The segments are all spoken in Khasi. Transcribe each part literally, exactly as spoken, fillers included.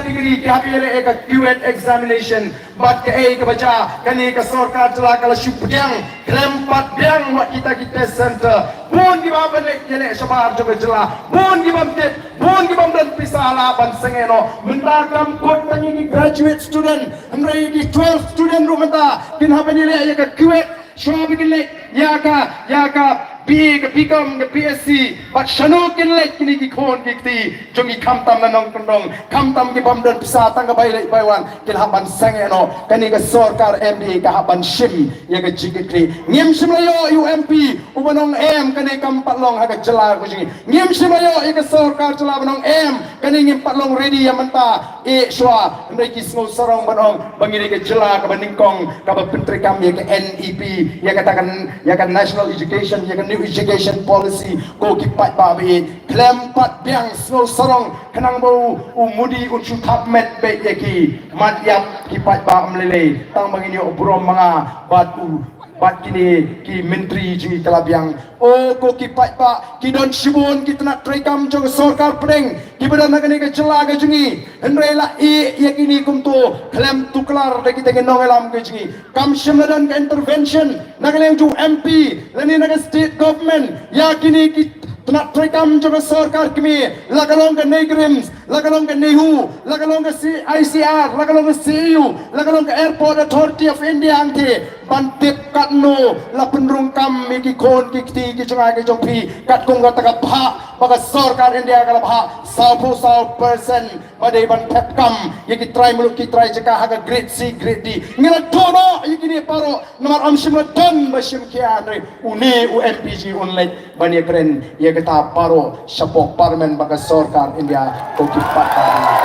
degree ki hap ïaleh ïa ka QUET examination. Bad kaei kaba jia, kane ka sorkar jylla ka la shu pdiang khlem pat biang wat kita ki test center. Bun kiba ban leh ïaleh shabar jong ka jylla, bun kibym tip, bun kibym don pisa la ban sangeh noh. Mynta kam kut tang ïa ki graduate student, hynrei ki twelve student ruh mynta kin hap ban ïaleh ïa ka QUET. Shuwa ba kin leit ïa ka, ïa ka BA, ka BCom, ka BSc, bad shano kin leit kine ki khun ki kti jong ngi, khamtam na nongkyndong, khamtam kibym don pisa, tang ka bai leit bai wan, kin hap ban sangeh noh. Kane ka sorkar MDA ka hap ban shim ïa ka jingkitkhlieh. Ngim shym la ïoh ïa u MP uba nong em, kane kam pat long ha ka jylla ka jong ngi. Ngim shym la ïoh ïa ka sorkar jylla ba nong em, kane ngim pat long ready ïa mynta. Eh, shuwa, hynrei ki sngew sarong ban ong ba ngi dei ka jylla kaba nyngkong kaba pyntreikam ïa ka NEP, ïa kata ka, ïa ka National Education, ïa ka New Education Policy. Ko ki paidbah ba ïeit, khlem pat biang, sngew sarong, khnang ba u, u Modi un shu thap met beit ïa ki. Mat ïap ki paidbah, ym lei lei tang ba ngin ïoh burom ma nga bad u, bad kine ki myntri jong ngi, ka la biang. O ko ki paidbah, ki don shibun ki tnat treikam jong ka sorkar pdeng kiba don ha kane ka jylla ka jong ngi. Hynrei la ïeh ïa kine kumto khlem tuklar da kita ki nongïalam ka jong ngi. Kam shym la don ka intervention na ka liang jong u MP lane na ka state government ïa kine ki tnat treikam jong ka sorkar kmie, la ka long ka NEIGRIHMS, la ka long ka NEHU, la ka long ka C-, ICR, la ka long ka CAU, la ka long ka Airport Authority of India, hangtei ban tip katno la pynrung kam ïa ki khun ki kti ki jong nga ki jong phi, katkum kata ka bhah ba ka sorkar India ka la bhah sawphew saw percent ba dei ban thep kam ïa ki trai muluk ki trai jaka ha ka grade C, grade D. Ngi la duh noh ïa kine baroh namar ym shym la don ba shim khia, hynrei une u MP jong ngi un leit ban ïakren ïa kata baroh shapoh Parliament bad ka sorkar India, ko ki paidbah.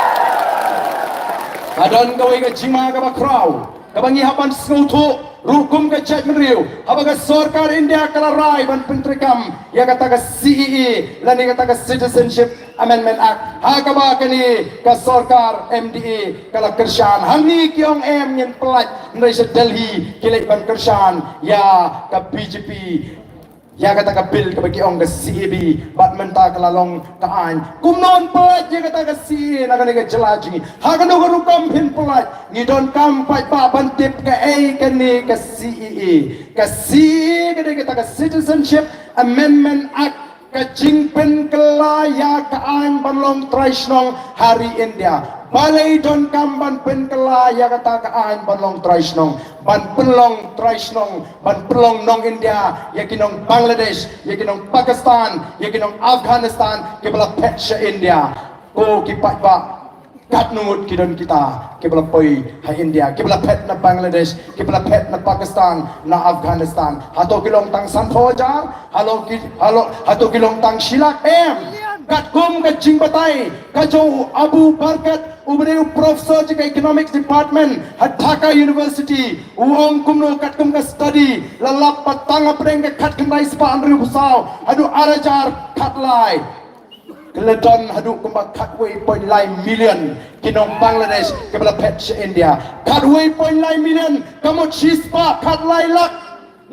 Ka don kawei ka jingma kaba khraw kaba ngi hap ban sngewthuh ruh kum ka jaitbynriew, haba ka sorkar India ka la rai ban pyntreikam ïa kata ka CAA lane kata ka Citizenship Amendment Act, ha kaba kane ka sorkar MDA ka la kyrshan. Hangne ki ong em, ngin pyllait, hynrei sha Delhi ki leit ban kyrshan ïa ka BJP ïa kata ka bill kaba ki ong ka CAB, bad mynta ka la long ka aiñ. Kumno yn pyllait ïa kata ka CAA na kane ka jylla jong ngi? Ha kano ka rukom phin pyllait? Ngi donkam paidbah ban tip kaei kane ka CAA. Ka CAA ka dei kata ka Citizenship Amendment Act, ka jingpynkylla ïa ka aiñ ban long trai shnong ha ri India. Balei donkam ban pynkylla ïa kata ka aiñ ban long trai shnong? Ban pynlong trai shnong, ban pynlong nong India ïa ki nong Bangladesh, ïa ki nong Pakistan, ïa ki nong Afghanistan kiba la phet sha India. Ko ki paidbah, katno ngut ki don kita kiba la poi ha India, kiba la phet na Bangladesh, kiba la phet na Pakistan, na Afghanistan? Hato ki long tang sanphew hajar? Halo ki, halo, hato ki long tang shi lak? Em. Katkum ka jingbatai ka jong u Abu Barkat, uba dei u professor jong ka Economics Department ha Dhaka University, u ong kumno, katkum ka study, la lap ba tang hapdeng ka khatkhyndai spah hynriewphew saw haduh ar hajar khatlai, ka la don haduh kumba khatwei point lai million ki nong Bangladesh kiba la phet sha India. Khatwei point lai million, ka mut shispah khatlai lak.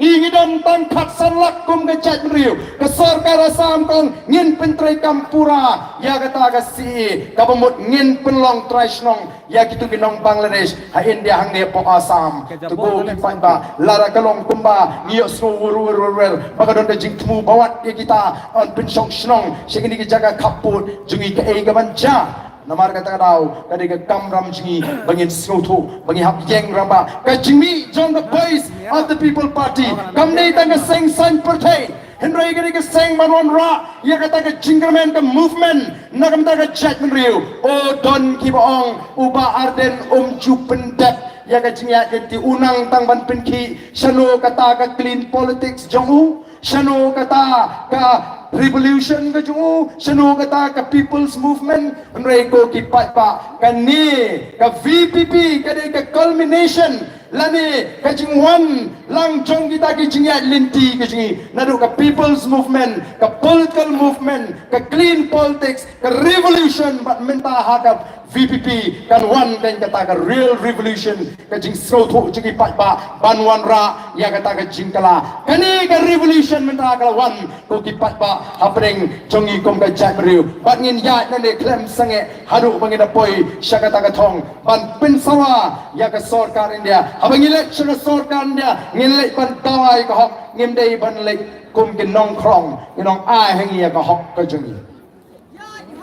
Ngi, ngi don tang khatsan lak kum ka jaitbynriew. Ka sorkar Assam ka ong ngin pyntreikam pura ïa kata ka CAA, kaba mut ngin pynlong trai shnong ïa kito ki nong Bangladesh ha India hangne hapoh Assam. Te ko ki paidbah, lada ka long kumba ngi ïohsngew wur wur wur wur ba ka don ka jingthmu ba wat ïa kita yn pynshong shnong sha kine ki jaka khappud jong ngi, kaei kaban jia? Namar kata ka daw ka dei ka kamram jong ngi ba ngin sngewthuh, ba ngi hap ïeng rangbah. Ka jingmih jong ka Voice of the People Party kam dei tang ka seng saiñ pyrthei, hynrei ka dei ka seng ban wanrah ïa kata ka jingkyrmen, ka movement na ka bynta ka jaitbynriew. O, don kiba ong u Bah Ardent um ju pyndep ïa ka jingïaid lynti, u nang tang ban pynkhih shano kata ka clean politics jong u, shano kata ka revolution ka jong u, shano kata ka people's movement. Hynrei ko ki paidbah, kane ka VPP ka dei ka culmination lane ka jingwan lang jong kita ki jingïaid lynti ka jong ngi, naduh ka people's movement, ka political movement, ka clean politics, ka revolution, bad mynta ha ka VPP kan wan kan kata ka real revolution, ka jingsngewthuh jong ki paidbah ban wanrah ïa kata ka jingkylla. Kane ka revolution mynta ka la wan, ko ki paidbah hapdeng jong ngi kum ka jaitbynriew. Bad ngin ïaid nangne khlem sangeh haduh ba ngin da poi sha kata ka thong ban pynsawa ïa ka sorkar India. Haba ngi leit sha ka sorkar India ngin leit ban dawa ïa ka hok, ngim dei ban leit kum ki nongkhrong, ngi nong ai ha ngi ïa ka hok ka jong ngi.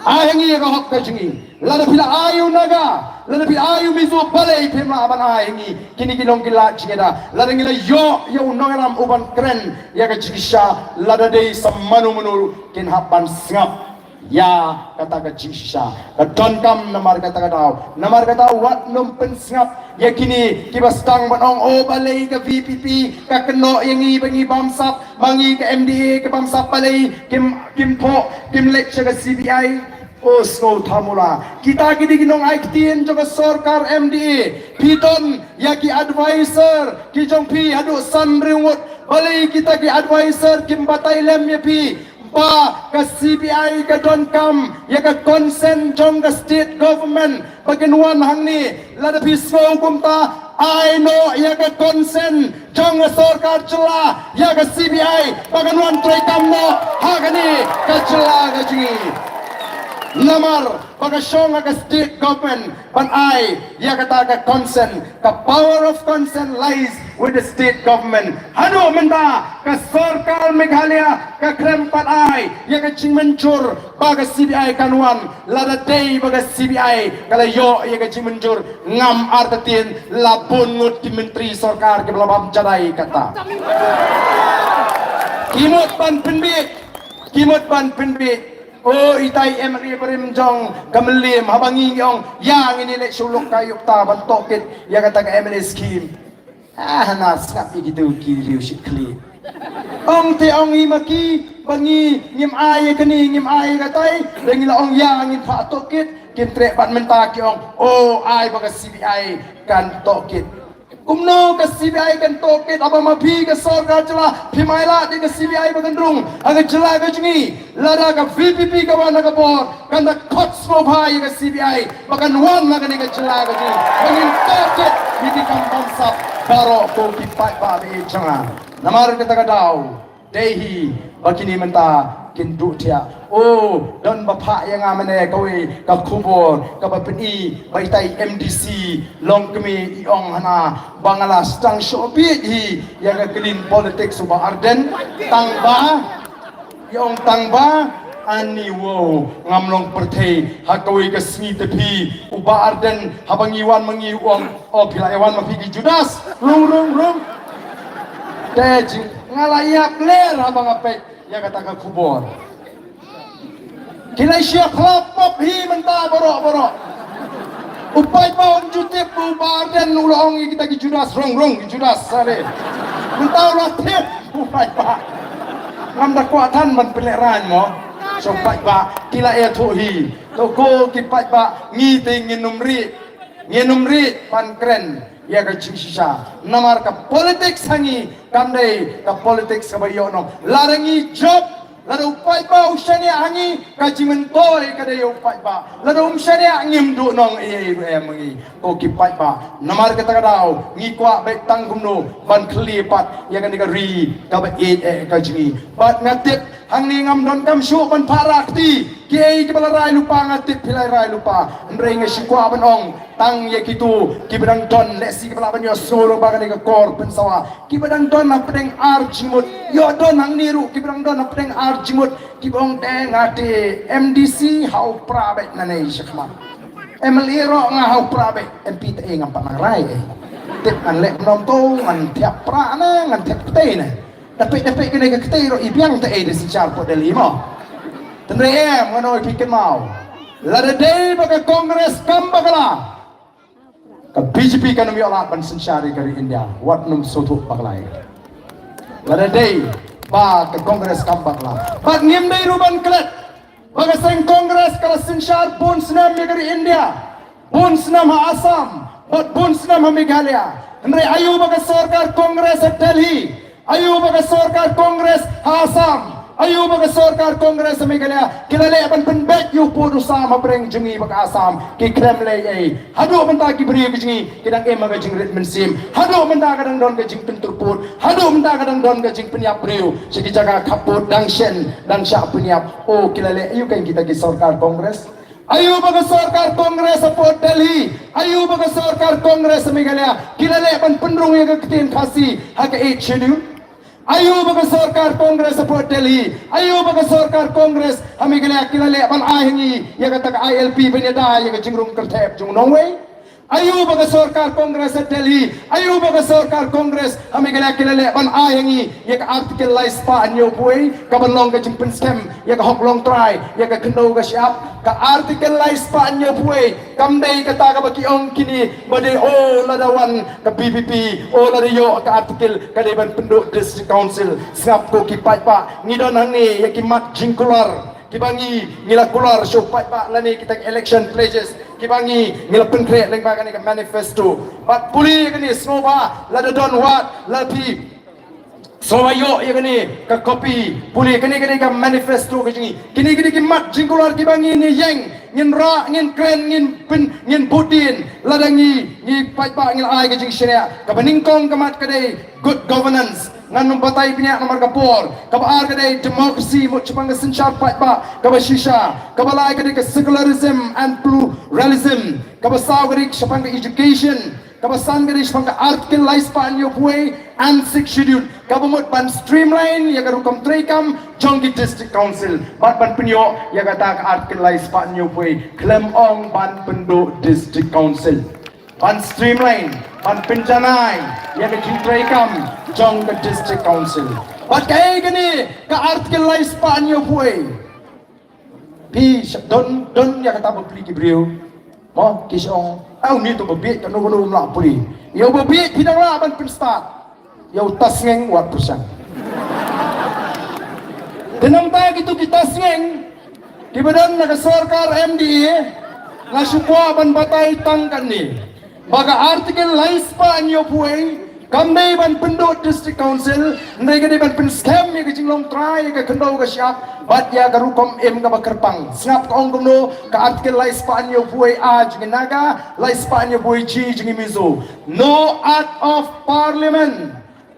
Ai ha ngi ïa ka hok ka jong ngi. Lada phi la ai u Naga, lada phi ai u Mizo, balei phim lah ban ai ha ngi? Kine ki long ki lad jingïada. Lada ngi la ïoh ïa u nongïalam u ban kren ïa ka jingshisha, lada dei sa mano mano ruh kin hap ban sngap ïa kata ka jingshisha. Ka donkam namar kata ka daw. Namar kata wat nym pynsngap ïa kine kiba sdang ban ong, "Oh, balei ka VPP ka kynnoh ïa ngi ba ngi bamsap, ma ngi ka MDA ka bamsap, balei kim, kim thoh, kim leit sha ka CBI?" Oh, sngewthuh mo la. Kita ki dei ki nongai ktien jong ka sorkar MDA. Phi don ïa ki advisor ki jong phi haduh san hynriew ngut. Balei kita ki advisor kim batai lem ïa phi ba ka CBI ka donkam ïa ka consent jong ka state government ba kin wan hangne? Lada phi sngew kumta, ai noh ïa ka consent jong ka sorkar jylla ïa ka CBI ba kan wan treikam noh ha kane ka jylla ka jong ngi. Namar ba ka shong ha ka state government ban ai ïa kata ka consent. Ka power of consent lies with the state government. Haduh mynta ka sorkar Meghalaya ka khlem pat ai ïa ka jingmynjur ba ka CBI kan wan. Lada dei ba ka CBI ka la ïoh ïa ka jingmynjur, ngam artatien la bun ngut ki myntri sorkar kiba la bam jadai kata. Ki mut ban pynbiej, ki mut ban pynbiej. Oh, itai MLA barim jong ka Mylliem, haba ngi ong ïa ngin ïaleh sha u Lokayukta ban tohkit ïa kata ka MLA scheme. Ah, na sngap ïa kitu ki riew shit khlieh. Ong te ong i ma ki ba ngi ngim ai ïa kane, ngim ai ïa katai, da ngi la ong ïa ngin phah tohkit, kim treh. Bad mynta ki ong, oh, ai ba ka CBI kan tohkit. Kumno ka CBI kan tohkit haba ma phi ka sorkar jylla phim ailad ïa ka CBI ba kan rung ha ka jylla ka jong ngi? Lada ka VPP ka wan ha ka bor, kan da khot sngewbha ïa ka CBI ba kan wan ha kane ka jylla ka jong ngi ba ngin tohkit ïa ki kam bamsap baroh, ko ki paidbah ba ïeit jong nga. Namar kata ka daw, dei hi ba kine mynta kin duh thiah. Oh, don ba phah ïa nga mynne kawei ka khubor kaba pyni ba itai MDC Longkmie i ong hana ba nga la sdang shoh bieit hi ïa ka clean politics u Bah Ardent. Tang ba i ong, tang ba ani, wow, ngam long pyrthei ha kawei ka sngi te phi u Bah Ardent haba ngi wan ma ngi u ong, oh, phi la ïa wan ma phi ki Judas. Rung, rung, rung. Te jing nga la ïap ler haba nga peit ïa kata ka khubor. Ki la shia phlap pop hi mynta baroh baroh. U paidbah um ju tip u Bah Ardent u la ong ïa kita ki Judas, rung rung ki Judas sale. Mynta u la tip u paidbah. Ngam da kwah than ban pynlehrain mo. Sha u paidbah ki la ïathuh hi. To ko ki paidbah, ngi te ngin ym rieh. Ngin ym rieh ban kren ïa ka jingshisha. Namar ka politics ha ngi kam dei ka politics kaba ïoh nong. Lada ngi jop, lada u paidbah u shaniah ha ngi, ka jingmyntoi ka dei ïa u paidbah. Lada um shaniah, ngim duh nong ei ei ruh em ma ngi, ko ki paidbah. Namar kata ka daw ngi kwah beit tang kumno ban khlieh pat ïa kane ka ri kaba ïeit eh ka jong ngi. Bad nga tip hangne ngam donkam shuh ban phah rah kti. Kiei kiba la rai lypa, nga tip phi la rai lypa. Hynrei nga shu kwah ban ong tang ïa kitu kiba dang don, lehse kiba lah ban ïohsngew lypa kane ka kor pynsawa. Kiba dang don hapdeng ar jingmut, ïoh don hangne ruh kiba dang don hapdeng ar jingmut, kiba ong te nga te MDC ha u pra beit nangne shakhmat. MLA ruh nga ha u pra beit, MP te ei ngam pat nang rai ei. Tip ngan leh kumno to, ngan thiap pra ne ngan thiap kti ne. Dapit dapit kane ka kti ruh i biang te ei da synshar pdeng Delhi mo. Tynrai em, ngan ong ïa phi kynmaw. Lada dei ba ka Congress kam bakla, ka BJP kan ym ïoh lad ban synshar ïa ka ri India. Wat nym sngewthuh bakla. Lada dei ba ka Congress kam bakla, bad ngim dei ruh ban klet ba ka seng Congress ka la synshar bun snem ïa ka ri India. Bun snem ha Assam bad bun snem ha Meghalaya. Hynrei aïu ba ka sorkar Congress ha Delhi, aïu ba ka sorkar Congress ha Assam, Aïu ba ka sorkar Congress ha Meghalaya ki la leh ban pynbeit ïa u pud u sam ha pdeng jong ngi ba ka Assam? Ki khlem leh ei. Haduh mynta ki briew ki jong ngi ki dang im ha ka jingrit mynsiem. Haduh mynta ka dang don ka jingpyntur pud. Haduh mynta ka dang don ka jingpynïap briew sha ki jaka khappud, dang shen, dang shah pynïap. O, ki la leh aïu kein kita ki sorkar Congress? Aïu ba ka sorkar Congress hapoh Delhi, aïu ba ka sorkar Congress ha Meghalaya ki la leh ban pynrung ïa ka ktien Khasi ha ka Eighth Schedule? Aïu ba ka sorkar Congress hapoh Delhi, aïu ba ka sorkar Congress ha Meghalaya ki la leh ban ai ha ngi ïa kata ka I L P ban ïada ïa ka jingrung kyrthep jong u nongwei? Aïu ba ka sorkar Congress ha Delhi, aïu ba ka sorkar Congress ha Meghalaya ki la leh ban ai ha ngi ïa ka Article lai spah hynñiewphew wei, ka ban long ka jingpynskhem ïa ka hok longtrai ïa ka khyndew ka shyiap? Ka Article lai spah hynñiewphew wei kam dei kata kaba ki ong kine ba dei, o, lada wan ka V P P, o, lada ïoh ka Article, ka dei ban pynduh District Council. Sngap ko ki paidbah, ngi don hangne ïa ki mat jingkular kiba ngi, ngi la kular sha u paidbah lane kita election pledges kiba ngi, ngi la pynkhreh lyngba kane ka manifesto. Bad pule kane, sngewbha lada don wat la phi sngewbha ïoh ïa kane ka copy, pule kane, kane ka manifesto ka jong ngi. Kine, kine ki mat jingkular kiba ngi, ngi ïeng, ngin rah, ngin kren, ngin pyn, ngin bud dien. Lada ngi, ngi paidbah ngi la ai ka jingshaniah. Kaba nyngkong ka mat ka dei good governance. Ngan ym batai bniah namar ka por. Kaba ar ka dei democracy, mut shaphang ka synshar paidbah kaba shisha. Kaba lai ka dei ka secularism and pluralism. Kaba saw ka dei shaphang ka education. Kaba san ka dei shaphang ka Article lai spah hynñiewphew wei and Sixth Schedule. Kaba mut ban streamline ïa ka rukom treikam jong ki District Council. Bad ban pynïoh ïa kata ka Article lai spah hynñiewphew wei, khlem ong ban pynduh District Council. Ban streamline, ban pynjanai ïa ka jingtreikam jong ka District Council. Bad kaei kane ka Article lai spah hynñiewphew wei? Phi sha-, don, don ïa kata ba pule ki briew. Mo, ki shu ong, "Aw, ni to ba bieit, kano kano um lah pule." Ïa u ba bieit phi dang lah ban pynstad. Ïa u tasngeng wat pyrshang. Te nangta kito ki tasngeng kiba don na ka sorkar M D A, nga shu kwah ban batai tang kane. Ba ka Article lai spah hynñiewphew wei kam dei ban pynduh District Council, hynrei ka dei ban pynskhem ïa ka jinglong trai ïa ka khyndew ka shyiap bad ïa ka rukom im kaba kyrpang. Sngap ka ong kumno ka Article lai spah hynñiewphew wei A jong ngi Naga, lai spah hynñiewphew wei G jong ngi Mizo. No act of Parliament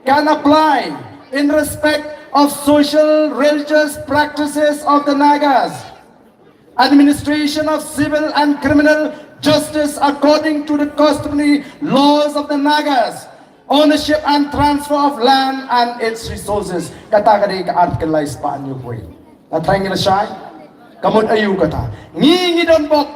can apply in respect of social religious practices of the Nagas, administration of civil and criminal justice according to the customary laws of the Nagas, ownership and transfer of land and its resources. Kata ka dei ka Article lai spah hynñiewphew wei. Nga tharai ngi la shai. Ka mut aïu kata? Ngi, ngi don bok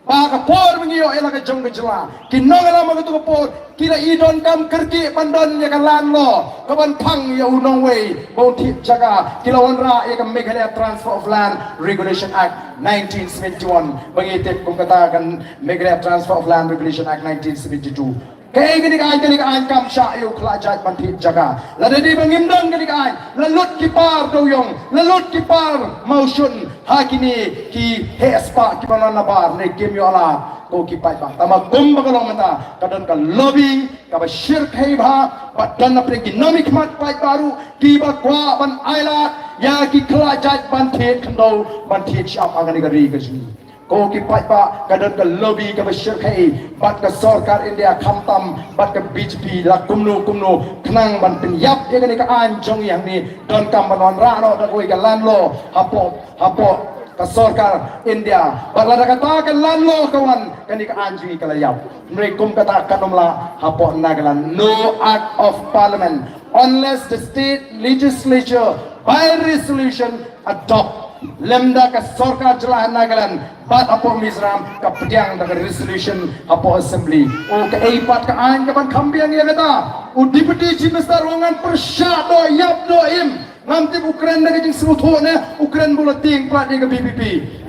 ba ka por ba ngi ïoh ïa la ka jong ka jylla, ki nongïalam ha kato ka por ki la i donkam kyrkieh ban don ïa ka land law ka ban phang ïa u nongwei ba un thied jaka. Ki la wanrah ïa ka Meghalaya Transfer of Land Regulation Act nineteen seventy-one, ba ngi tip kum kata ka Meghalaya Transfer of Land Regulation Act nineteen seventy-two. Kaei kane ka aiñ? Kane ka aiñ kam shah ïa u khlajait ban thied jaka. Lada dei ba ngim don kane ka aiñ, la lut ki par dewiong, la lut ki par mawshun ha kine ki heh spah kiba wan nabar ne kim ïoh lad, ko ki paidbah. Tangba kumba ka long mynta, ka don ka lobby kaba shyrkhei bha, bad don napdeng ki nongmihkhmat paidbah ruh kiba kwah ban ailad ïa ki khlajait ban thied khyndew, ban thied shyiap ha kane ka ri ka jong ngi. Ko ki paidbah, ka don ka lobby kaba shyrkhei bad ka sorkar India, khamtam bad ka B J P la kumno kumno, khnang ban pynïap ïa kane ka aiñ jong ngi hangne. Donkam ban wanrah noh da kawei ka land law hapoh, hapoh ka sorkar India. Bad lada kata ka land law ka wan, kane ka aiñ jong ngi ka la ïap. Hynrei kum kata kan ym lah hapoh Nagaland. No act of parliament unless the state legislature by resolution adopt. Lymda ka sorkar jylla Nagaland bad hapoh Mizoram ka pdiang da ka resolution hapoh assembly. O, kaei pat ka aiñ ka ban kham biang ïa kata? U Deputy Chief Minister u ong ngan pyrshah doh ïap doh im. Ngam tip u kren da ka jingsngewthuh ne u kren ba u la tieng pat ïa ka V P P.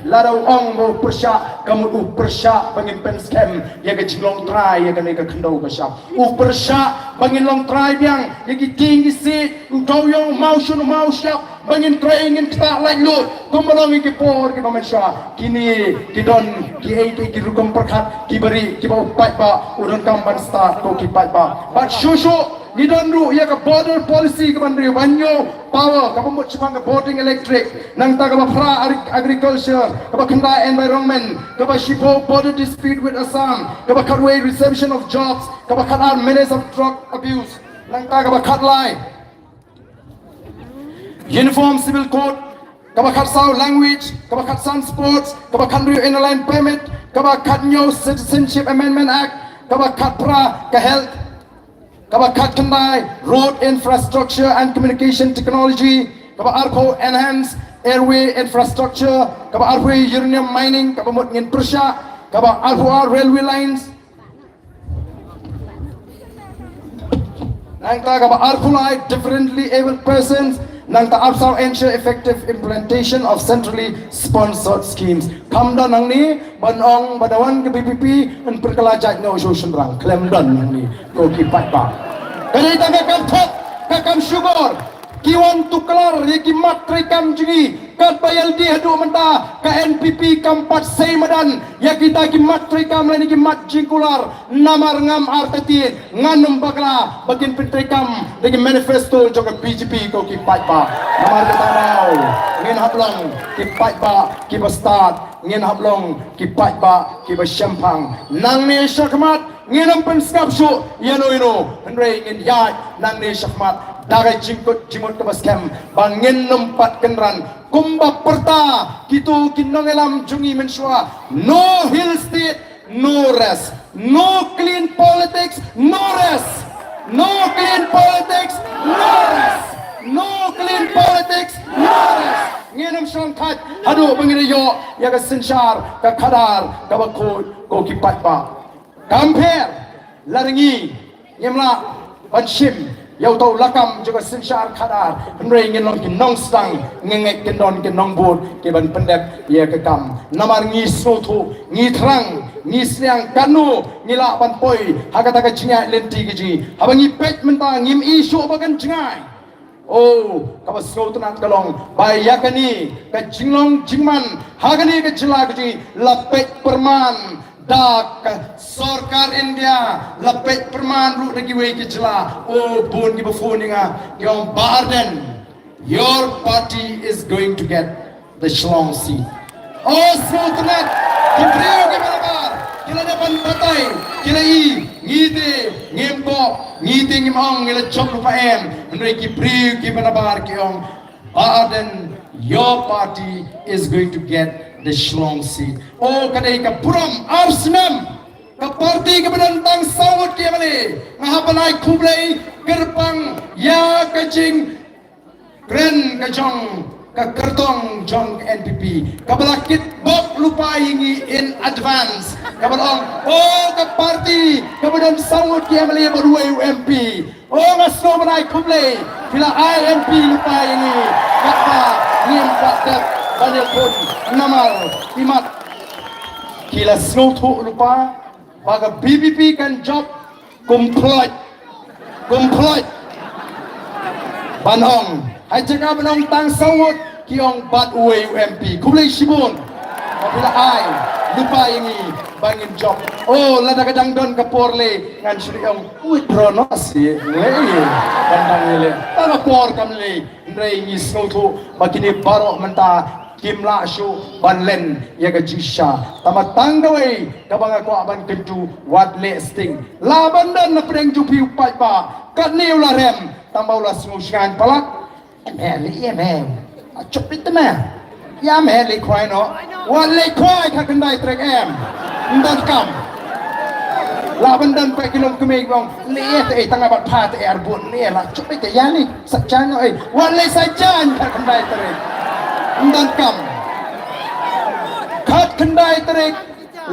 Lada u ong ba u pyrshah, ka mut u pyrshah ba ngin pynskhem ïa ka jinglong trai ïa kane ka khyndew ka shyiap. U pyrshah ba ngin long trai biang ïa ki tieng ki siej, u dewiong, u mawshun, u mawshyiap, ba ngin trei, ngin ktah laitluid kumba long ïa ki por kiba mynshuwa. Kine ki don kiei kiei ki rukom pyrkhat kiba rieh kiba u paidbah u donkam ban stad, ko ki paidbah. Bad shuh shuh Ngi don ruh ïa ka border policy kaba hynriew, ba hynñiew power, kaba mut shaphang ka voting electric, nangta kaba phra agri-, agriculture, kaba khyndai environment, kaba shiphew border dispute with Assam, kaba khatwei resumption of jobs, kaba khatar menace of drug abuse, nangta kaba khatlai Uniform Civil Code, kaba khatsaw language, kaba khatsan sports, kaba khathynriew Inner Line Permit, kaba khathynñiew Citizenship Amendment Act, kaba khatphra ka health, kaba khatkhyndai road infrastructure and communication technology, kaba arphew enhance airway infrastructure, kaba arphew uranium mining, kaba mut ngin pyrshah, kaba arphew ar railway lines, nangta kaba arphew lai differently abled persons, nangta arphew saw ensure effective implementation of centrally sponsored schemes. Kam don hangne ban ong ba da wan ka VPP yn pynkylla jait noh sha u shynrang. Khlem don hangne ko ki paidbah. Ka dei tang ka kam thok, ka kam shukor. Ki wan tuklar ïa ki mat treikam jong ngi, katba ïalade haduh mynta ka NPP kam pat sei madan ïa kita ki mat treikam lane ki mat jingkular. Namar ngam artatien, ngan ym bakla ba kin pyntreikam da ki manifesto jong ka BJP ko ki paidbah. Namar kata daw ngin hap long ki paidbah kiba stad, ngin hap long ki paidbah kiba shemphang. Nangne shakhmat ngin ym pynsngap shuh ïano ïano, hynrei ngin ïaid nangne shakhmat da ka jingkut jingmut kaba skhem ba ngin ym pat kynran kumba pyrta kito ki nongïalam jong ngi mynshuwa. No hill state, no rest. No clean politics, no rest. No clean politics, no rest. No clean politics, no rest. Ngin ym shong thait haduh ba ngin ïoh ïa ka synshar ka khadar kaba khuid ko ki paidbah. Kam pher lada ngi ngim lah ban shim ïa uto u lakam jong ka synshar khadar, hynrei ngin long ki nongsdang, ngi ngeit kin don ki nongbud ki ban pyndep ïa ka kam. Namar ngi sngewthuh, ngi thrang, ngi sliang kano ngi lah ban poi ha kata ka jingïaid lynti ka jong ngi. Haba ngi peit mynta ngim i shuh ba kan jngai. Oh, kaba sngewtynnat ka long ba ïa kane ka jinglong jingman ha kane ka jylla ka jong ngi la peit pyrman da ka sorkar India, la peit pyrman ruh da kiwei ki jylla. Oh, bun kiba phone ïa nga, ki ong, Bah Ardent, your party is going to get the Shillong seat. Oh, sngewtynnat, ki briew kiba nabar ki la dep ban batai, ki la i, ngi te ngim kok, ngi te ngim ong ngi la jop lypa, em. Hynrei ki briew kiba nabar ki ong, Bah Ardent, your party is going to get the Shillong seat. Oh, ka dei ka burom, ar snem ka party kaba don tang saw ngut ki MLA. Nga hap ban ai khublei kyrpang ïa ka jingkren ka jong ka kyrtong jong ka NPP, kaba la kitbok lypa ïa ngi in advance, kaba la ong, oh, ka party kaba don saw ngut ki MLA bad uwei u MP. Oh, nga sngew ban ai khublei, phi la ai MP lypa ïa ngi, katba ngim pat dep ban ïakhun. Namar imat ki la sngewthuh lypa ba ka VPP kan jop kum ploid, kum ploid. Ban ong, ha jaka ban ong tang saw ngut, ki ong bad uwei u MP. Khublei shibun ba phi la ai lypa ïa ngi ba ngin jop. Oh, lada ka dang don ka por lei, ngan shu ong withdraw noh seh, lei, ban dang lei. Tang ka por kam lei. Hynrei ngi sngewthuh ba kine baroh mynta kim lah shuh ban len ïa ka jingshisha. Tangba tang kawei kaba nga kwah ban kyntu, wat leh sting. Lah ban don na pdeng jong phi u paidbah, katne u la rem, tangba u la sngew shngaiñ palat. Em, em, em, em. A chup ita ma. Ïa me leh khwai noh. Wat leh khwai, khatkhyndai tarik em. Ym don kam. Lah ban don peit ki longkmie ki ong, leh te, eh, tang ba pha te, eh, arbud, leh lah chup ita ïa leh. Sa jan noh, eh. Wat leh sa jan, khatkhyndai tarik. Ym don kam. Khatkhyndai tarik.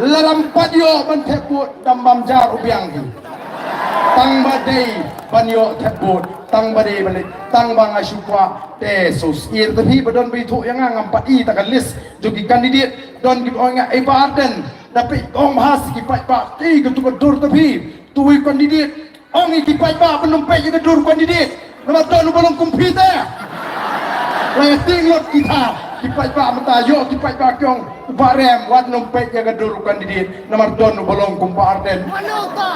Lada ym pat ïoh ban thep vote, dang bym jar u biang hi. Tang ba dei ban ïoh thep vote, tang ba dei ban leit, tang ba nga shu kwah te shu sngewthuh te phi ba don ba ithuh ïa nga, ngam pat i ta ka list jong ki candidate. Don kiba ong ïa nga, eh, Bah Ardent, da phi ong bha sha ki paidbah, te katu ka dur te phi, tu u candidate. Ong ïa ki paidbah ban ym peit ïa ka dur candidate namar don uba long kum phi te. La ïa tieng lut kita ki paidbah mynta, ïoh ki paidbah ki ong u Bah Rem, wat nym peit ïa ka dur candidate namar don uba long kum Bah Ardent. Mano ta?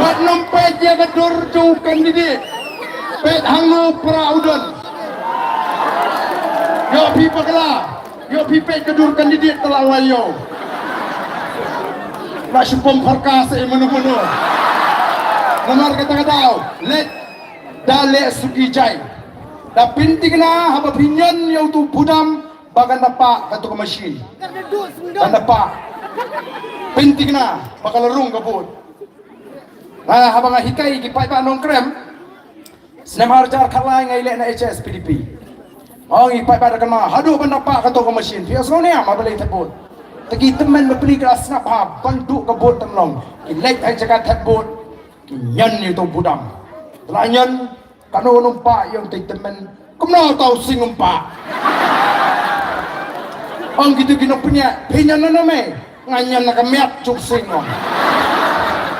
Wat nym peit ïa ka dur jong u candidate. Peit hangno pra u don. Ïoh phi bakla. Ïoh phi peit ka dur candidate, ka la wai ïoh. La shu pom pharka sa i mano mano. Namar kata ka daw leit da leh suki jai. Da pynthikna haba phi ñion ïa uto u budam ba kan da pah kato ka machine. Kan da pah. Pynthikna ba ka la rung ka vote. Nga haba nga hikai ki paidbah Nongkrem, snem ar hajar khatlai nga ïaleh na H S P D P. Ong i paidbah da kynmaw, haduh ban da pah kato ka machine, phi ïohsngew ne em haba leit thep vote? Te ki tymmen bapli ki la sngap ha ban duh ka vote, tang long ki leit ha jaka thep vote, ki ñion ïa uto u budam. Te la ñion, kano kano ym pah ïa uto u tymmen, kumno uto u sing ym pah? Ong kito ki nongpynïaid, phi ñion na me? Nga ñion na ka miat jong u sing, ong.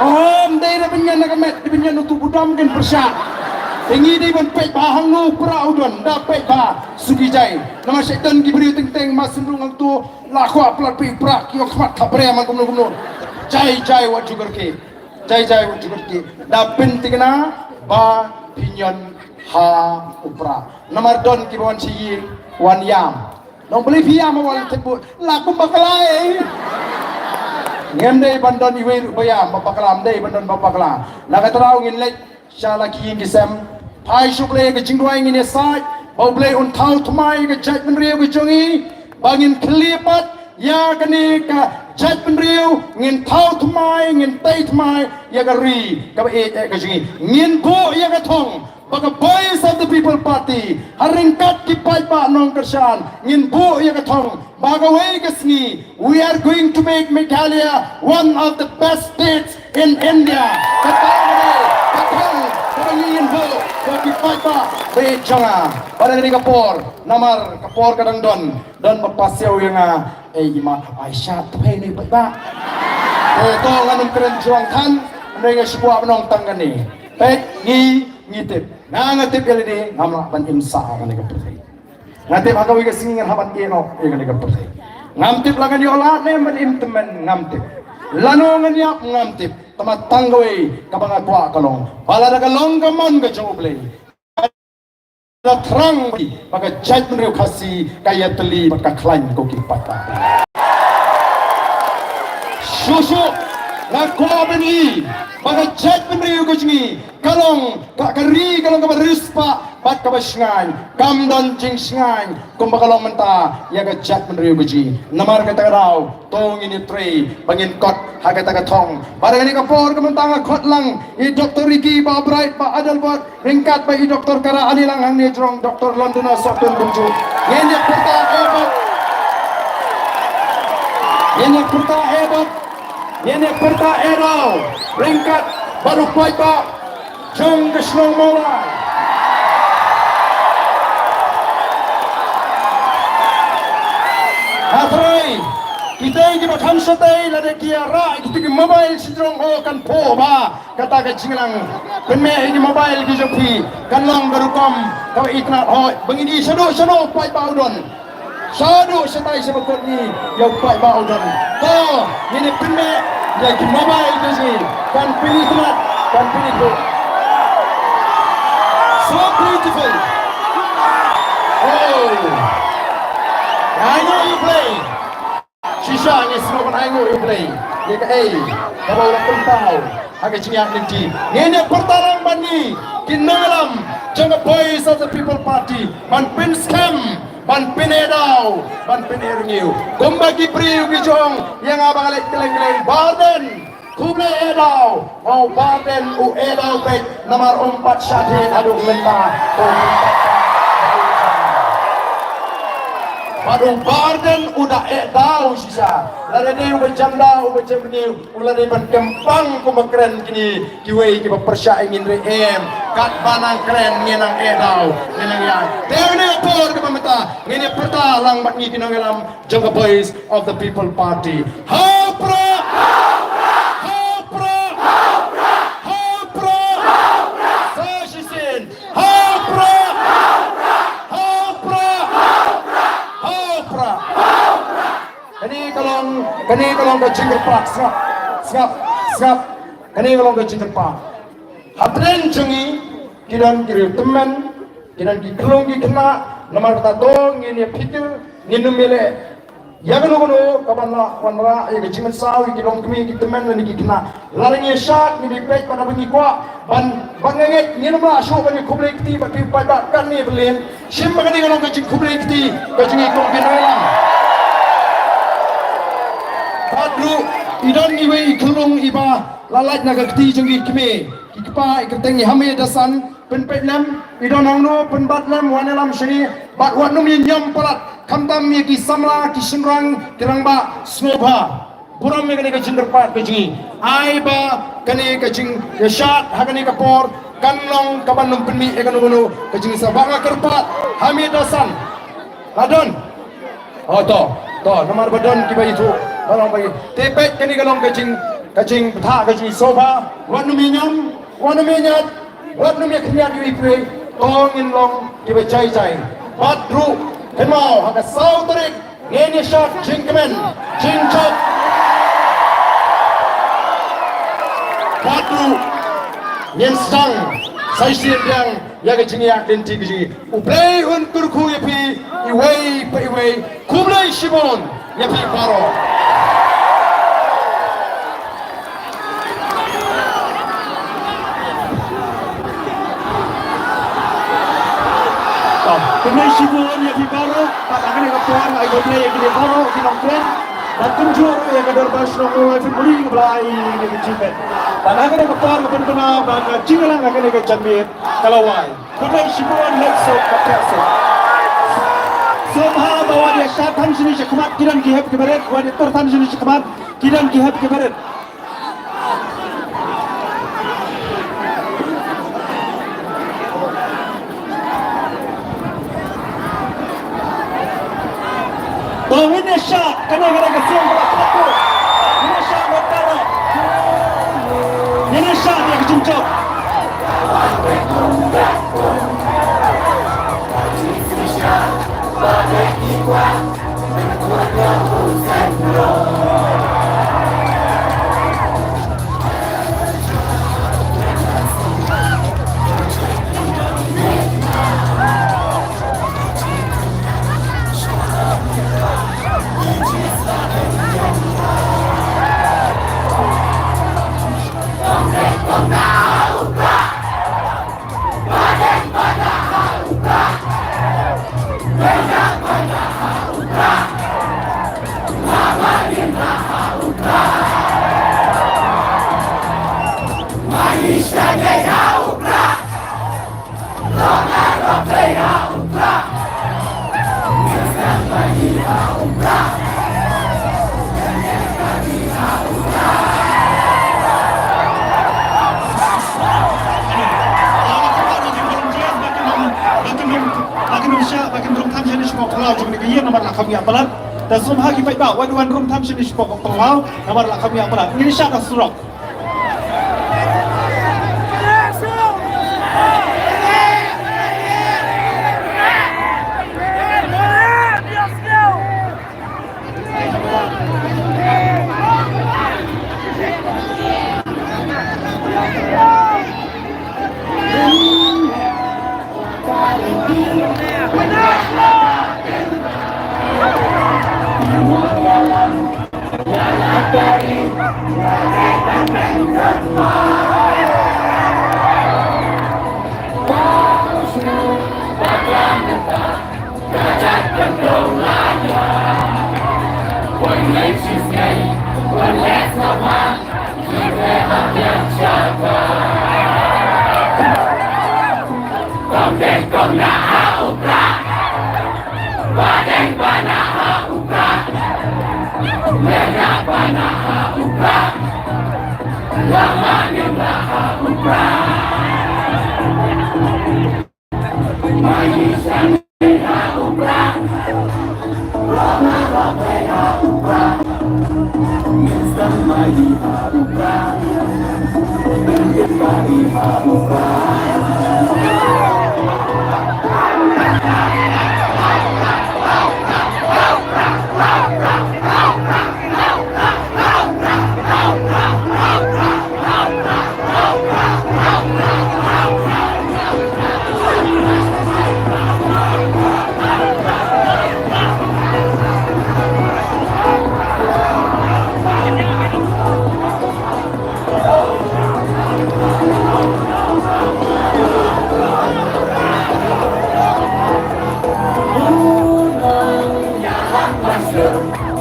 Oh, ym dei da ban ñion na ka miat, da ban ñion uto u budam, kin pyrshah. Te ngi dei ban peit bha hangno pra u don, da peit bha suki jai. Namar shet don ki briew teng teng, ma sngewthuh hangto la kwah pynlut phi pra, ki ïoh khmat khabre man kumno kumno. Jai jai wat ju kyrkieh. Jai jai wat ju kyrkieh. Da pynthikna ba phi ñion ha u pra. Namar don kiba wan sha ïing wan ïam. Nong, balei phi ïam ha wal thep vote? La kum bakla ei. Ngim dei ban don iwei ruh ba ïam, ba bakla, ym dei ban don ba bakla. Na kata ka daw ngin leit sha la ki ïing ki sem. Phai sha U Blei, ka jingduwai ngin ïasaid ba U Blei un thaw thymmai ïa ka jaitbynriew ka jong ngi, ba ngin khlieh pat ïa kane ka jaitbynriew, ngin thaw thymmai, ngin tei thymmai ïa ka ri kaba ïeit eh ka jong ngi. Ngin buh ïa ka thong ba ka Voice of the People Party, ha ryngkat ki paidbah nongkyrshan, ngin buh ïa ka thong ba kawei ka sngi, we are going to make Meghalaya one of the best states in India. Kata ka dei ka thong kaba ngi ngin buh, ko ki paidbah ba ïeit jong nga. Bad ha kane ka por, namar ka por ka dang don, don ba pasiaw ïa nga. Ei, i ma, ai sha, te phai ne paidbah. Te to ngan ym kren jrong than, hynrei nga shu kwah ban ong tang kane. Peit, ngi, ngi tip. Nga, nga tip ïa lade, ngam lah ban im sah ha kane ka pyrthei. Nga tip ha kawei ka sngi ngan hap ban ïeh noh ïa kane ka pyrthei. Ngam tip la ngan ïoh lad ne ban im tymmen, ngam tip. Lano ngan ïap, ngam tip. Tangba tang kawei kaba nga kwah ka long ba lada ka long ka mon ka jong U Blei, la thrang ba ka jaitbynriew Khasi ka ïatylli bad ka khlaiñ, ko ki paidbah. Shuh shuh nga kwah ban ïohi ba ka jaitbynriew ka jong ngi ka long ka, ka ri ka long kaba riewspah bad kaba shngaiñ, kam don jingshngaiñ kumba ka long mynta ïa ka jaitbynriew ka jong ngi. Namar kata ka daw to ngin ïatrei ba ngin kot ha kata ka thong. Bad ha kane ka por ka mynta nga khot lang i Doctor Ricky Bah Bright Bah Adelbert, ryngkat bad i Doctor Kara Alilang hangne jrong, Doctor Londona Sohtun kumjuh. Ngin ïa pyrta eh bad, ngin ïa pyrta eh bad, ngin ïa pyrta eh daw ryngkat bad u paidbah jong ka shnong Mawlai. Hynrei kita kiba kham shatei lada ki ïa rah kita ki mobile sha jrong, oh, kan phuh bha kata ka jingïalang. Pynmih ïa ki mobile ki jong phi, kan long ka rukom kaba itynnad, hooid, ba ngin ïohi shaduh shaduh u paidbah u don. Shaduh shatai sha bakut ngi ïa u paidbah u don. To ngin ïa pynmih ïa ki mobile ki jong ngi, kan pynitynnad, kan pynithuh. So beautiful. Oh, ai nguh ïa U Blei. Shisha ngi sngewbha ban ai nguh ïa U Blei ïa kaei kaba u la pynpaw ha ka jingïaid lynti. Ngin ïa pyrta lang bad ngi ki nongïalam jong ka Voice of the People Party ban pynskhem, ban pyneh daw, ban pyneh rngiew. Kumba ki briew ki ju ong ïa nga ba nga leit kylleng kylleng, Bah Ardent, khublei eh daw. Nga ong Bah Ardent u eh daw beit namar um pat shah thied haduh mynta. Bad u Bah Ardent u da eh daw shisha. Lada dei uba jem daw, uba jem rngiew, u la dei ban kyrpang kumba kren kine kiwei kiba pyrshah ïa ngi, hynrei em, katba nang kren ngin nang eh daw, ngin nang ïaid. Te ha kane ka por kaba mynta ngin ïa pyrta lang bad ngi ki nongïalam jong ka Voice of the People Party. Ha u prah! Ha u prah! Ha u prah! Sa shisien. Ha u prah! Ha u prah! Ha u prah! Kane ka long, kane ka long ka jingkyrpad, sngap, sngap, sngap. Kane ka long ka jingkyrpad. Hapdeng jong ngi ki don ki riew tymmen, ki don ki khyllung ki khynnah, namar kata to ngin ïa phikir, ngin ym ïaleh ïa kano kano kaban lah wanrah ïa ka jingmynsaw ïa ki longkmie ki tymmen lane ki khynnah. Lada ngi ïa shad ngi dei peit bad haba ngi kwah ban, ban ngeit, ngin ym lah shuh ban ïa khublei kti bad phi paidbah katne ba leh. Shim ba kane ka long ka jingkhublei kti ka jong ngi kum ki nongïalam. Bad ruh i don iwei i khyllung iba la lait na ka kti jong ki kmie. Ki kpa, i kyrteng i Hame Dasan, pynpeit lem, i don hangno, pynbat lem, wan ïalam sha ngi, bad wat nym ïa niam palat, khamtam ïa ki samla, ki shynrang, ki rangbah, sngewbha. Burom ïa kane ka jingkyrpad ka jong ngi. Ai ba kane ka jingïashad ha kane ka por kan long kaban ym pynmih ïa kano kano ka jingïasawa. Nga kyrpad, Hame Dasan. La don. Oh, to, to, namar ba don kiba ithuh, ba long ba i. Te peit kane ka long ka jing, ka jingbthah ka jingsngewbha. Wat nym ïa niam, wat nym ïa niam. Wat nym ïa khyndiat ïa u iwei pa iwei, to ngin long kiba jai jai. Bad ruh, kynmaw ha ka saw tarik ngin ïa shad jingkmen, jingjop. Bad ruh, ngin sdang sa shisien biang ïa ka jingïaid lynti ka jong ngi. U Blei un kyrkhu ïa phi iwei pa iwei. Khublei shibun ïa phi baroh. Khublei shibun ïa phi baroh. Bad ha kane ka por nga ai khublei ïa kine baroh ki nongkren. Bad kumjuh ruh ïa ka Dorbar Shnong Umai Phunmuri kaba la ai ïa kane ka jingkmen. Bad ha kane ka por nga pynbna ba ka jingïalang ha kane ka janmiet ka la wai. Khublei shibun, leit suk bad thiah suk. Sngewbha ba wat ïa shad than shane shakhmat, ki don ki hep ki barit, wat ïa tur than shane shakhmat, ki don ki hep ki barit. To ngin ïa shad, kane ka dei ka sien kaba khatduh. Ngin ïa shad bad baroh. Ngin ïa shad ïa ka jingjop. Ba kin rung shah, ba kin rung than shane shapoh phyllaw jong kane ka ïing namar la kham ïa palat. Te sngewbha ki paidbah, wat wan rung than shane shapoh phyllaw namar la kham ïa palat. Ngin shah da surok.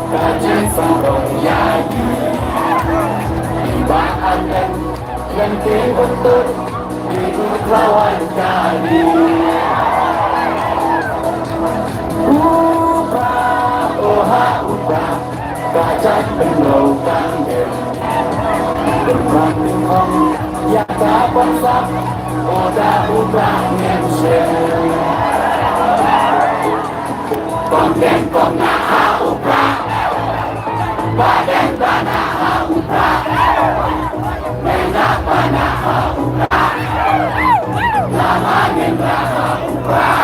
Ka jingsarong ïa i, i Bah Alen, lynti untut, i u tlawan ka ri. U Bah, o ha u Bah, ka jait pynlong ka ngem. Pynlong pynlong ïa ka bangsa, o da u Bah ngem shem. Kong deng kong nah ha u Bah. Ba deng ba nah ha u Bah. Deng nah ba nah ha u Bah. Lama deng bah ha u Bah.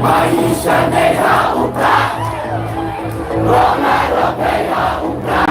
Mai shane ha u Bah. Rong na rong dei ha u Bah.